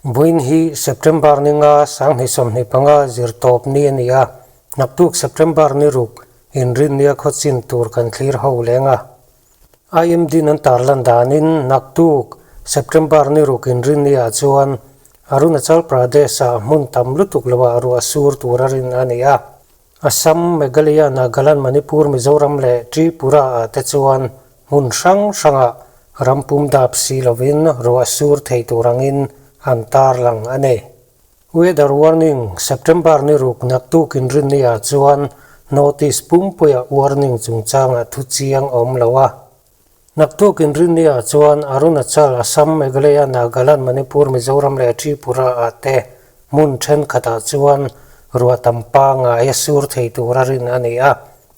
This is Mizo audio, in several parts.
Vawiin hi September ni nga 2025 zirtawp ni a ni a, naktuk September ni ruk inrinnia khawchin tur kan thlir ho leng a. IMD-in an tarlan danin naktuk September ni ruk inrinniah chuan Arunachal Pradesh-ah hmun tam lutuk loah ruah sur tur a rin a ni a. Assam, Meghalaya, Nagaland, Manipur, Mizoram leh Tripura-ah te chuan hmun hrang hrangah ram pum dap si lovin ruah sur thei tur angin an tarlang a ni. Weather warning, September ni ruk naktuk inrinniah chuan notice pumpuia warning chungchangah thu chiang a awm lo a. Naktuk inrinniah chuan Arunachal, Assam, Meghalaya, Nagaland, Manipur, Mizoram leh Tripura-ah te hmun thenkhatah chuan ruah tam pangngai a sur thei tura rin a ni a.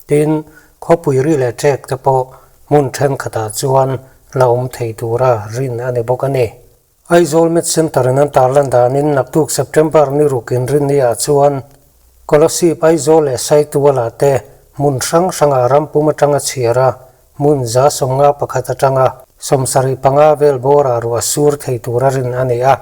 Tin, khawpui ri leh ṭek te pawh hmun thenkhatah chuan la awm thei tura rin a ni bawk a ni. Aizawl Med Centre in an tarlan danin naktuk September ni ruk inrinniah chuan Kolasib Aizawl leh Saituala te hmun hrang hrangah rampum atanga chhiar a, hmun 51 atanga 75 vel bawrah ruah sur thei tura rin a ni a.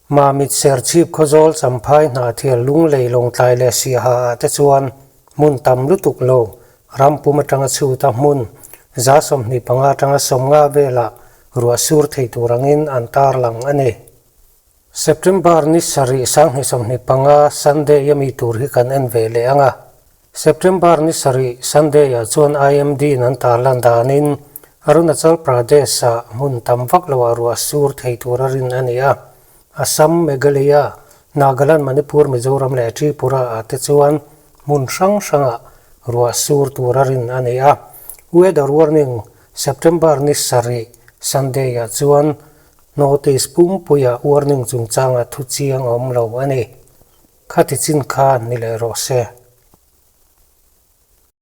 Mamit Serchhip Khawzawl Champhai Hnahthial Lunglei Lawngtlai leh Siaha ah te chuan hmun tam lutuk lo rampum atanga chhut a hmun 25 atanga 50 velah ruah sur thei tur angin an tarlang a ni. September ni sarih 2025 Sunday a mi tur hi kan en ve leh ang a. September ni sarih Sunday ah chuan IMD in an tarlan danin Arunachal Pradesh ah hmun tam vak loah ruah sur thei tur a rin a ni a. Assam, Meghalaya, Nagaland, Manipur, Mizoram leh Tripura ah te chuan hmun hrang hrangah ruah sur tur a rin a ni a. Weather warning September ni sarih Sunday ah chuan notice pumpuia warning chungchangah thu chiang a awm lo a ni. Khati chin kha ni leh rawh se.